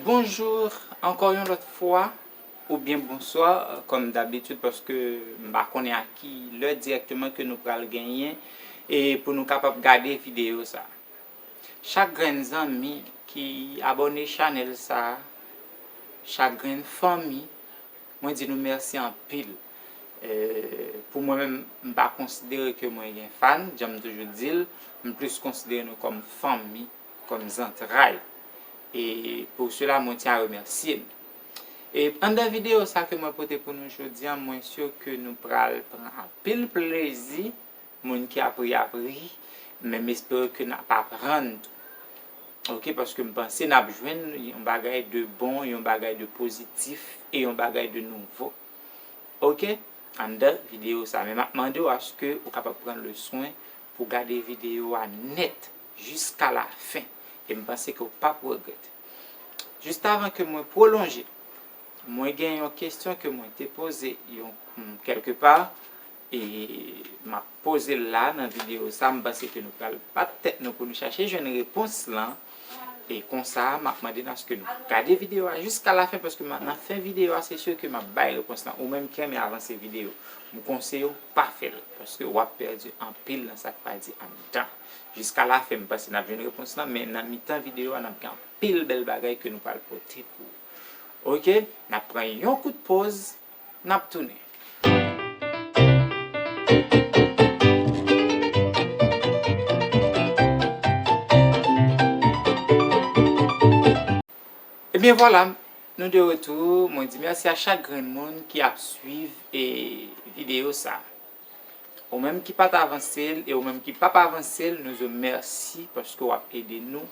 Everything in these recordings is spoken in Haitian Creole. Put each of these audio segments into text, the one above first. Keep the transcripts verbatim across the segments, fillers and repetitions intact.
Bonjou ankò yon lòt fwa, oubyen bonswa, kòm dabitid, paske m pa konnen a ki lè dirèkteman ke nou pral genyen e pou nou kapab gade videyo sa. Chak grenn zanmi ki abòne chanèl sa, chak grenn fanmi, mwen di nou mèsi anpil. Eh, pou mwen menm, m pa konsidere ke mwen gen fan, jan m toujou di l, m plis konsidere nou kòm fanmi, kòm zantray. E pou sela, mwen tyen a remèsye nou. E anndan videyo sa ke mwen pote pou nou jodi a, mwen si ke nou pral pran anpil plezi, moun ki ap ri ap ri, men m espere ke n ap aprann tou. Oke, paske m panse n ap jwenn yon bagay de bon, yon bagay de pozitif e yon bagay de nouvo. Oke, anndan videyo sa. Men m ap mande w aske ou kapab pran le swen pou gade videyo a nèt jiska la fen. E m panse ke w p ap regrèt. Jis avan ke mwen pwolonje, mwen gen yon kesyon ke mwen te poze yon, kèlkepa, e m ap poze l la nan videyo sa. M panse ke nou pral bat tèt nou pou nou chache jwenn repons lan. E konsa, m ap mande n aske nou gade videyo a jiska la fen, paske m, nan fen videyo a, se si ke m ap bay repons lan. Ou menm ki renmen avanse videyo, m konseye w pa fè l, paske w ap pèdi anpil nan sa k pral di anndan. Jiska la fen, m panse n ap jwenn repons lan, men nan mitan videyo a, n ap gen anpil bèl bagay ke nou pral pote pou ou. Oke, n ap pran yon kout poz, n ap tounen. Ebyen vwala, nou de retou. Mwen di mèsi a chak grenn moun ki ap swiv, e, videyo sa. Ou menm ki pa t avanse l e ou menm ki p ap avanse l, nou di w mèsi paske w ap ede nou,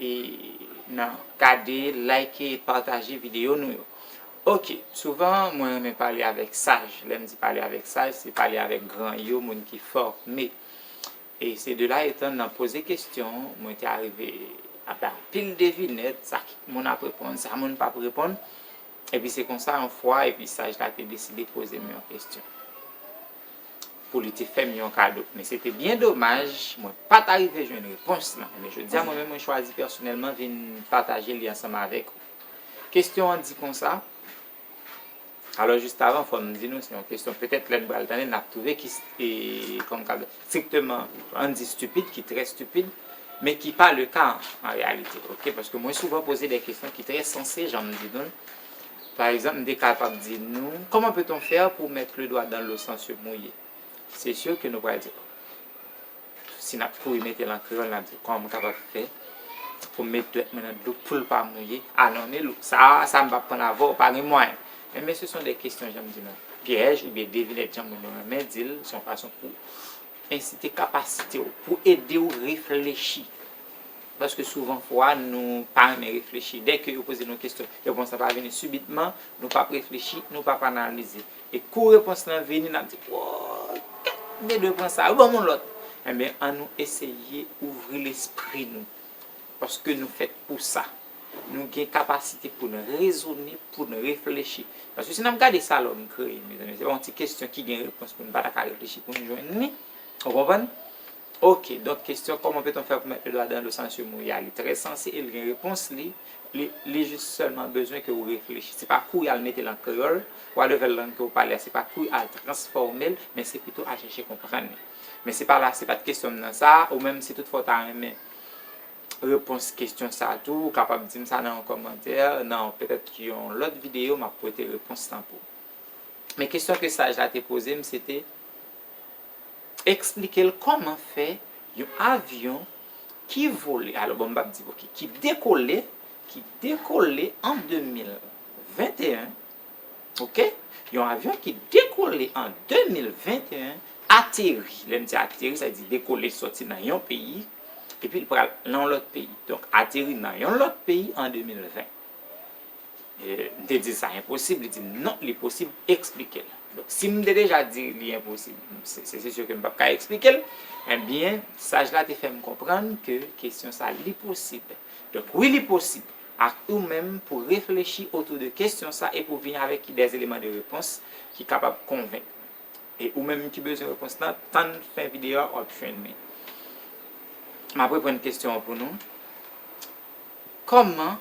e, nan gade, like e pataje videyo nou yo. Oke, souvan mwen renmen pale avèk saj. Lè m di pale avèk saj, se pale avèk gran yo, moun ki fòme. E se de la etan nan poze kesyon, mwen te arive ap bay anpil devinèt, sa ki moun ap reponn, sa moun p ap reponn. Epi se konsa yon fwa, epi saj la te deside poze m yon kesyon pou li te fè m yon kado. Men se te byen domaj, mwen pa t arive jwenn repons lan. Men jodi a, mwen menm, mwen chwazi pèsonèlman vin pataje li ansanm avèk ou. Kesyon an di konsa. Alò, jis avan, fò m di nou, se yon kesyon, petèt, lè n pral tande, n ap twouve ki, e, kòm ka, strikteman, ann di stupide, ki trè stupide, men ki pa le ka an reyalite, oke? Paske mwen souvan poze de kesyon ki trè sanse, jan m di nou l. Pa egzanp, m te kapab di nou, comment peut-on faire pour mettre le doigt dans l'eau sans se mouiller? Se si ke nou pral di, si n ap kouri mete l an kreyòl, n ap di, kòman m kapab fè pou m met dwèt mwen nan dlo pou l pa mouye? Ah non, Melou, sa, sa m p ap pran avè w, pa gen mwayen. Men, men se son de kesyon, jan m di nou, pyèj oubyen devinèt, jan moun yo renmen di l, se yon fason pou ensite kapasite w, pou ede w reflechi. Paske souvan fwa, nou pa renmen reflechi. Dèke yo poze nou kesyon, repons lan pa vini sibitman, nou p ap reflechi, nou p ap analize. E kou repons lan vini, n ap di, "Wo, gade de pran sa, yo ban m yon lòt." Ebyen, ann nou eseye ouvri lespri nou. Paske nou fèt pou sa. Nou gen kapasite pou n rezone, pou n reflechi. Paske si n ap gade sa lòm kreye, mezanmi, se pa yon ti kesyon ki gen repons pou n pa ta ka reflechi pou n jwenn li. Ou konprann? Oke, donk kesyon, comment peut-on faire pour mettre le doigt dans l'eau sans se mouiller? Li trè sanse e l gen repons li. Li, li jis sèlman bezwen ke w reflechi. Se pa kou y al mete l an kreyòl, whatever lang ke w pale a, se pa kou y al transfòme l, men se pito al chèche konprann li. Men se pa la, se pa t kesyon m nan sa, ou menm si toutfwa w ta renmen repons kesyon sa tou, ou kapab di m sa nan yon kòmantè, nan petèt yon lòt videyo, m ap pote repons lan pou ou. Men kesyon ke saj la te poze m, se te eksplike l kòman fè yon avyon ki vole, alò, bon, m p ap di, oke, ki dekole, ki dekole an de mil venteyen, oke? Yon avyon ki dekole an de mil venteyen, ateri, lè m di ateri, sa vle di dekole sòti nan yon peyi, epi l pral nan yon lòt peyi. Donk, ateri nan yon lòt peyi an de mil ven. E, m te di l sa enposib, li di m non, li posib, eksplike l. Donk, si m te deja di li enposib, se, se, se si ke m p ap ka eksplike l, ebyen, saj la te fè m konprann ke kesyon sa, li posib. Donk, wi, li posib ak ou menm pou reflechi otou de kesyon sa e pou vini avèk des éléments de réponse ki kapab konvenk. E ou menm ki bezwen repons lan, tann fen videyo a, w ap jwenn li. M ap reprann kesyon an pou nou. Kòman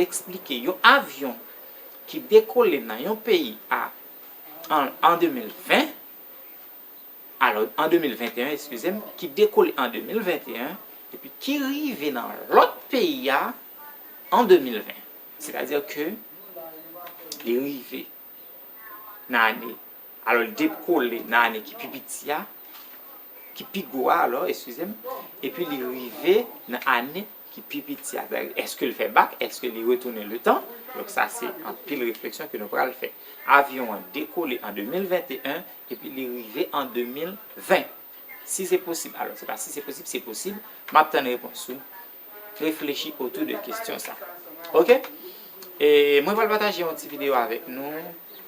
eksplike yon avyon ki dekole nan yon peyi a, an, an de mil ven, alò, an de mil venteyen, eskize m, ki dekole an de mil venteyen, epi ki rive nan lòt peyi a an de mil ven. Sètadi ke li rive nan ane, alò, li dekole nan ane ki pi piti a, ki pi gwo a, alò, eskize m, epi li rive nan ane ki pi piti a. Èske l fè bak? Èske li retounen letan? Donk, sa se anpil refleksyon ke nou pral fè. Avyon an dekole an de mil venteyen, epi li rive an de mil ven. Si se posib, alò, se pa si se posib, se posib. M ap tann repons ou. Reflechi otou de kesyon sa. Oke? E mwen pral pataje yon ti videyo avèk nou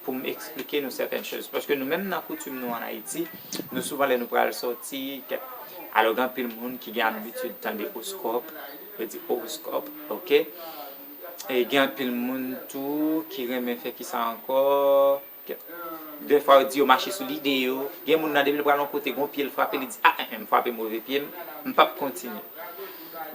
pou m eksplike nou sèten choz. Paske nou menm nan koutim nou an Ayiti, nou souvan lè nou pral sòti, kèt, alò, gen anpil moun ki gen abitid tande oskòp, yo di oskòp, oke? E gen anpil moun tou ki renmen fè kisa ankò? Dèfwa yo di yo mache sou lide yo. Gen moun nan depi l pral yon kote, gon pye l frape, li di, "A, en, en, m frape move pye m, m p ap kontinye."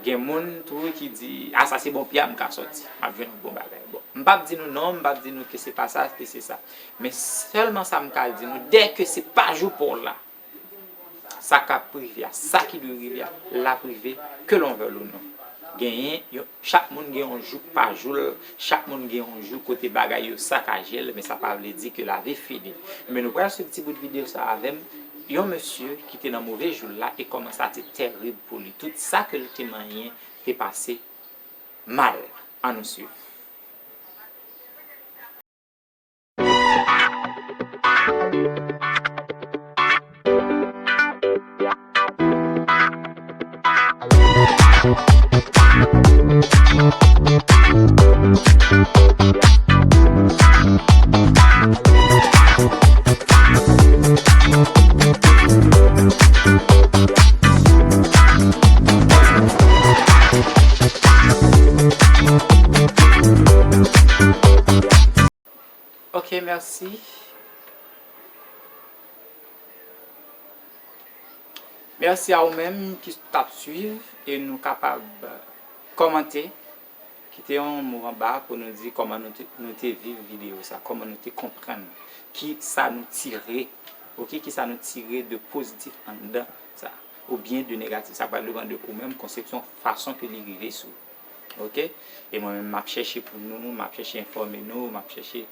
Gen moun tou ki di, "A, sa se bon pye a, m ka sòti. M ap jwenn yon bon bagay." Bon, m p ap di nou non, m p ap di nou ke se pa sa, ke se sa. Men sèlman sa m ka di nou, dèke se pa jou pa w la, sa k ap rive a, sa ki dwe rive a, l ap rive, que l'on veuille ou non. Genyen, yo, chak moun gen yon jou k pa jou l, chak moun gen yon jou kote bagay yo sakaje l, men sa pa vle di ke lavi fini. Men nou pral swiv ti bout videyo sa avè m, yon mesye ki te nan move jou l la e kòman sa te tèrib pou li. Tout sa ke l te manyen te pase mal. Ann nou swiv. Ok, mèsi. Mèsi a ou menm ki t ap swiv e nou kapab kòmante, kite yon mo anba pou nou di kòman nou te, nou te viv videyo sa, kòman nou te konprann, ki sa nou tire, oke, ki sa nou tire de pozitif anndan sa, oubyen de negatif. Sa pral depann de ou menm, konsepsyon, fason ke li rive sou ou. Oke? E mwen menm, m ap chèche pou nou, m ap chèche enfòme nou, m ap chèche,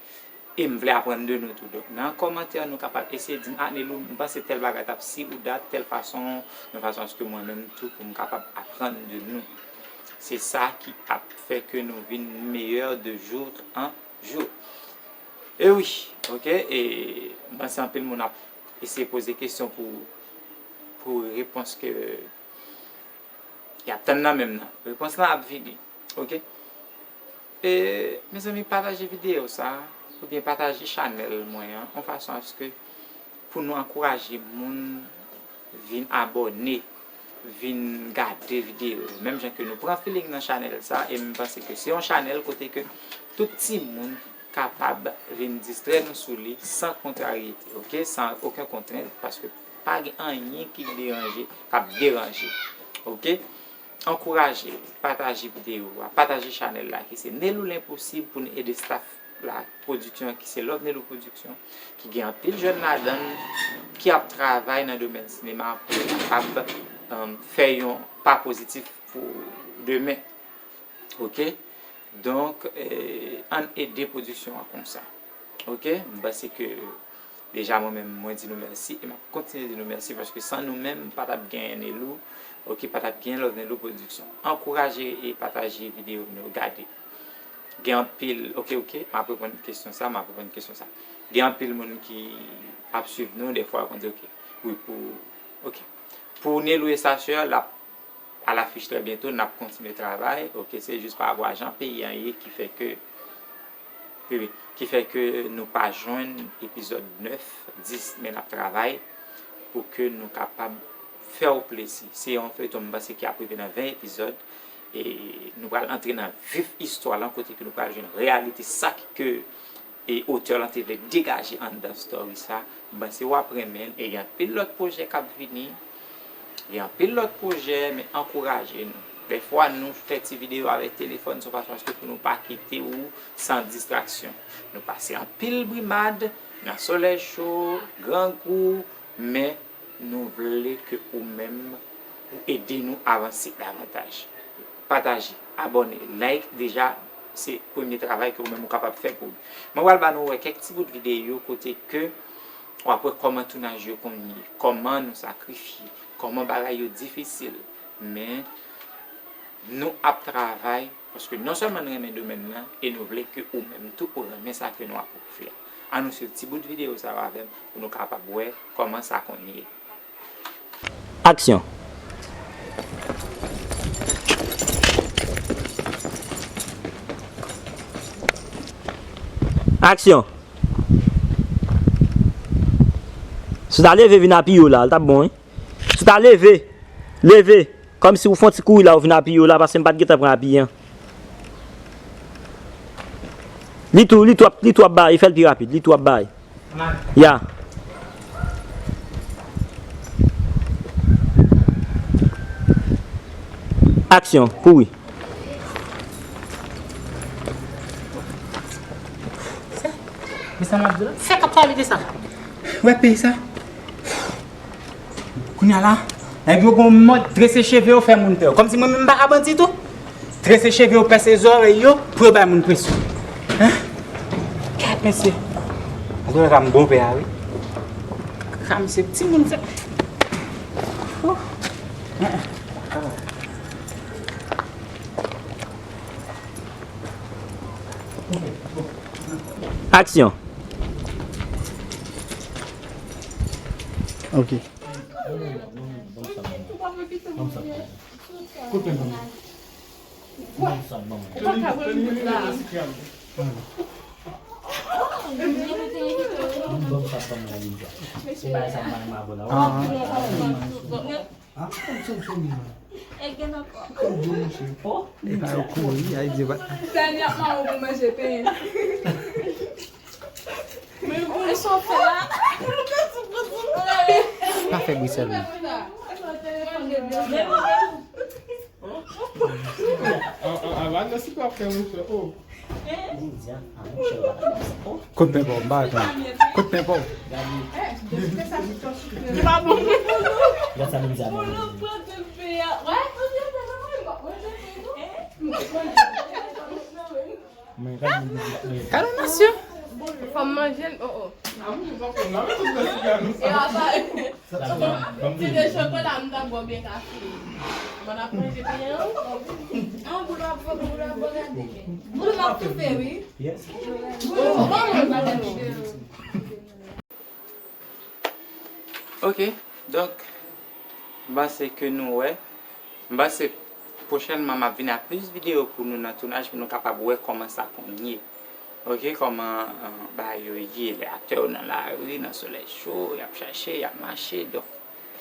e m vle aprann de nou tou. Donk, nan kòmantè, nou kapab eseye di m, "A, Nelou, m panse tèl bagay t ap si ou dat, tèl fason, yon fason aske mwen menm tou, pou m kapab aprann de nou." Se sa ki ap fè ke nou vin meyè de jou an jou. E wi, oke? E m panse anpil moun ap eseye poze kesyon pou, pou repons ke y ap tann nan menm nan. Repons lan ap vini. Oke? E, mezanmi, pataje videyo sa, oubyen pataje chanèl mwen an, yon fason aske pou nou ankouraje moun vin abòne, vin gade videyo yo. Menm jan ke nou pran feeling nan chanèl sa, e m panse ke se yon chanèl kote ke tout timoun kapab vin distrè nou sou li san kontrariyete, oke? San okenn kontrent, paske pa gen anyen ki deranje, k ap deranje. Oke? Ankouraje, pataje videyo a, pataje chanèl la, ki se Nelou Lenposib, pou n ede staff la, pwodiksyon, ki se Love Nelou Production, ki gen anpil jèn ladan l, ki ap travay nan domèn sinema pou yo kapab, um, fè yon pa pozitif pou demen. Oke? Donk, eh, ann ede pwodiksyon an konsa. Oke? M panse ke deja mwen menm, mwen di nou mèsi e m ap kontinye di nou mèsi paske san nou menm, pa t ap genyen Nelou, oke, pa t ap genyen Love Nelou Production. Ankouraje e pataje videyo nou gade. Gen anpil, oke, oke, m ap reponn kesyon sa, m ap reponn kesyon sa. Gen anpil moun ki ap swiv nou, dèfwa yo konn di, oke, wi, pou, oke. Pou Nelou e Sachè, l ap alafich trè byento, n ap kontinye travay, oke, se jis pa rapò a jan peyi an ye ki fè ke, wi, wi, ki fè ke nou pa jwenn epizòd nèf, dis, men n ap travay pou ke nou kapab fè w plezi. Se yon feyton m panse ki ap rive nan ven epizòd, e nou pral antre nan vif istwa lan kote ke nou pral jwenn reyalite sa ki ke e otè lan te vle degaje anndan story sa, m panse w ap renmen l, e gen anpil lòt pwojè k ap vini, gen anpil lòt pwojè, men ankouraje nou. Dèfwa, nou fè ti videyo avèk telefòn, se yon fason paske pou nou pa kite ou san distraksyon. Nou pase anpil brimad, nan solèy cho, grangou, men nou vle ke ou menm, ou ede nou avanse davantaj. Pataje, abòne, like, deja, se premye travay ke ou menm ou kapab fè pou li. Mwen pral ba nou wè kèk ti bout videyo kote ke w ap wè kòman tounaj yo konn ye, kòman nou sakrifye, kòman bagay yo difisil. Men, nou ap travay, paske non sèlman nou renmen domèn nan, e nou vle ke ou menm tou ou renmen sa ke nou ap fè. Ann nou swiv ti bout videyo sa yo avè m pou nou kapab wè kòman sa konn ye. Aksyon. Aksyon. Si w ta leve vin apiye w la, l t ap bon, wi. Si w ta leve, leve, kòmsi ou fè yon ti kouri la, ou vin apiye w la, paske m pa t gentan pran apiye an. Li tou, li tou ap, li tou ap bay, fè l pi rapid, li tou ap bay. Ya. Aksyon, kouri. Men sa m ap di w la. Fè kap sa, mete sa. Wè peyi sa. Kounye a la, nèg yo gon mòd trese cheve yo fè moun pè. Kòmsi mwen menm m pa ka bandi tou. Trese cheve yo, pèse zòrèy yo pou yo bay moun presyon. Hein? Gad mesye. Antouka m gon pè a wi. Ka mesye timoun sa. Ouh. Hein, hein. Aksyon. Ok. Ah. E pa yo kouri, ay di ba. Dani ap mare w pou manje pen. Men ou konn sa w fè la. Pa fè bri sèlman. Avan nan si pa fè mwen fè o. Kote men pa w, m pa atann. Kote men pa w. Li pa bon. Gad sa nou di a manje. Gad yon nasyon. Fò m manje l, oh, oh. E apa, si te chokola, m t ap bwè byen kafe. Mwen ap manje byen. An, boul ap fò, boul ap fò, gade. Boul ap toufe, wi. Yes. Boul ap fò, gade. Ok, donk, m panse ke nou wè. M panse pwochènman m ap vin ak plis videyo pou nou nan tounaj, pou nou kapab wè kòman sa konn ye. Ok, kòman, eh, bagay yo ye, lè aktè yo nan lari, nan solèy cho, y ap chache, y ap mache. Donk,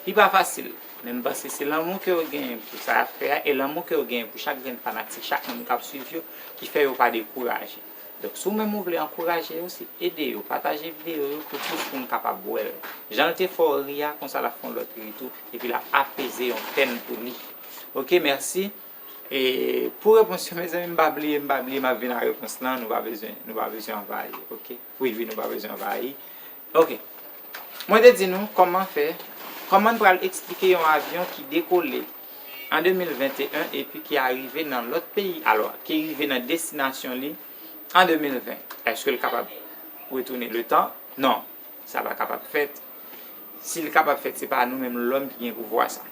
li pa fasil. Men m panse se lanmou ke yo genyen pou sa y ap fè a, e lanmou ke yo genyen pou chak grenn fanatik, chak moun k ap swiv yo, ki fè yo pa dekouraje. Donk, si w menm ou vle ankouraje yo, se ede yo, pataje videyo yo pou plis moun kapab wè l. Jan l te fè w ri a, konsa l ap fè yon lòt ri tou, epi l ap apeze yon pèn pou li. Ok, mèsi. E pou repons yo, mezanmi, m pa bliye, m pa bliye, m ap vin a repons lan, nou pa bezwen, nou pa bezwen anvayi, ok? Wi, wi, nou pa bezwen anvayi. Ok. Mwen te di nou kòman fè, kòman n pral eksplike yon avyon ki dekole an de mil venteyen epi ki arive nan lòt peyi, alò, ki rive nan destinasyon li an de mil ven. Èske l kapab retounen letan? Non, sa pa kapab fèt. Si l kapab fèt, se pa nou menm lòm ki gen pouvwa sa.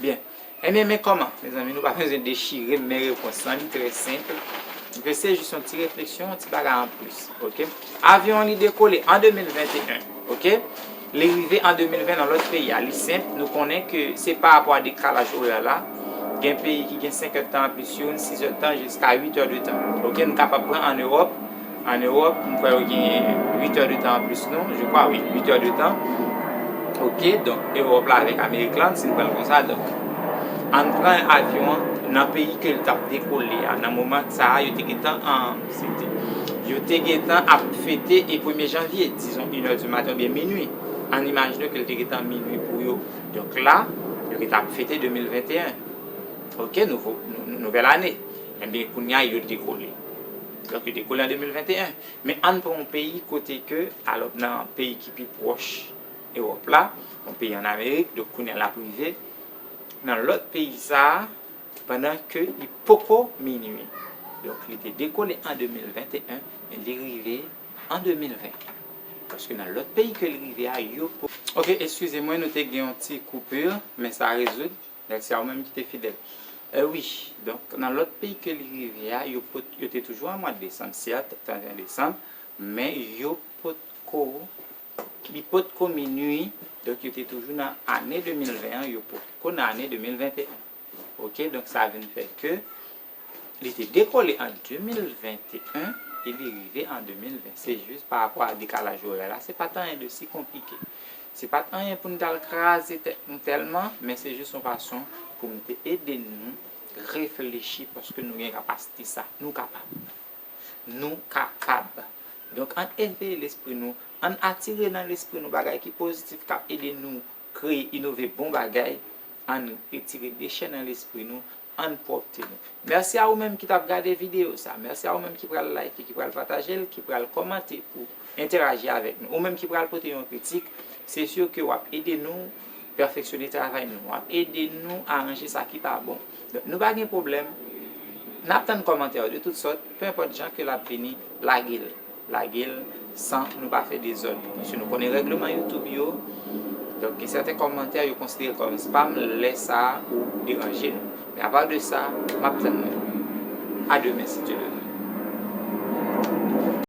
Byen. Ebyen, men kòman, mezanmi, nou pa bezwen dechire m, men repons lan, li trè senp. Ke se jis yon ti refleksyon, yon ti bagay anplis, ok? Avyon an, li dekole an de mil venteyen, ok? Li rive an de mil ven nan lòt peyi a. Li senp, nou konnen ke se pa rapò a dekalaj orè la. Gen peyi ki gen senk èdtan anplis youn, sis èdtan, jiska uit èdtan. Ok, nou kapab pran an Ewòp. An Ewòp, m kwè yo gen uit èdtan anplis nou. Je crois, wi, uit èdtan. Ok, donk, Ewòp la avèk Amerik la, si n pran l konsa, donk, ann pran avyon an nan peyi ke l t ap dekole a. Nan moman sa a, yo te gentan an, se te, yo te gentan ap fete e premye janvye, dizon, inè di maten oubyen minui. Ann imajine ke l te gentan minui pou yo. Donk la, yo gentan ap fete de mil venteyen. Ok, nouvo, nou, nou, nouvèl ane. Ebyen, kounye a, yo dekole. Donk, yo dekole an de mil venteyen. Men ann pran yon peyi kote ke, alò, nan peyi ki pi pwòch Ewòp la, yon peyi ann Amerik, donk kounye a l ap rive nan lòt peyi sa a, pandan ke li poko minui. Donk, li te dekole an de mil venteyen, men li rive an de mil ven. Paske nan lòt peyi ke li rive a, yo po-, ok, eskize mwen, nou te gen yon ti koupur, men sa rezoud. Mèsi a ou menm ki te fidèl. E wi, donk, nan lòt peyi ke li rive a, yo pot, yo te toujou an mwa desanm, sèt, trannteyen desanm, men yo potko, li potko minui, donk, yo te toujou nan ane de mil ven an, yo potko nan ane de mil venteyen. Ok, donk, sa vin fè ke li te dekole an de mil venteyen e li rive an de mil ven. Se jis pa rapò a dekalaj orè la, se pa t anyen de si konplike. Se pa t anyen pou n t al kraze tèt nou tèlman, men se jis yon fason pou m te ede nou reflechi, paske nou gen kapasite sa. Nou kapab. Nou kapab. Donk, ann eveye lespri nou, ann atire nan lespri nou bagay ki pozitif k ap ede nou kreye, inove bon bagay, ann retire dechè nan lespri nou, ann pwòpte nou. Mèsi a ou menm ki t ap gade videyo sa. Mèsi a ou menm ki pral like, ki pral pataje l, ki pral kòmante pou enteraji avèk nou. Ou menm ki pral pote yon kritik, se si ke w ap ede nou pèfeksyone travay nou. W ap ede nou aranje sa ki pa bon. Donk, nou pa gen pwoblèm. N ap tann kòmantè yo de tout sòt, pe enpòt jan ke l ap vini, lage l. Lage l san nou pa fè dezòd. Paske nou konnen règleman YouTube yo. Donk, gen sèten kòmantè yo konsidere kòm spam, lè sa a ou deranje nou. Men apa de sa, m ap tann nou. A demen, si Dye le vle.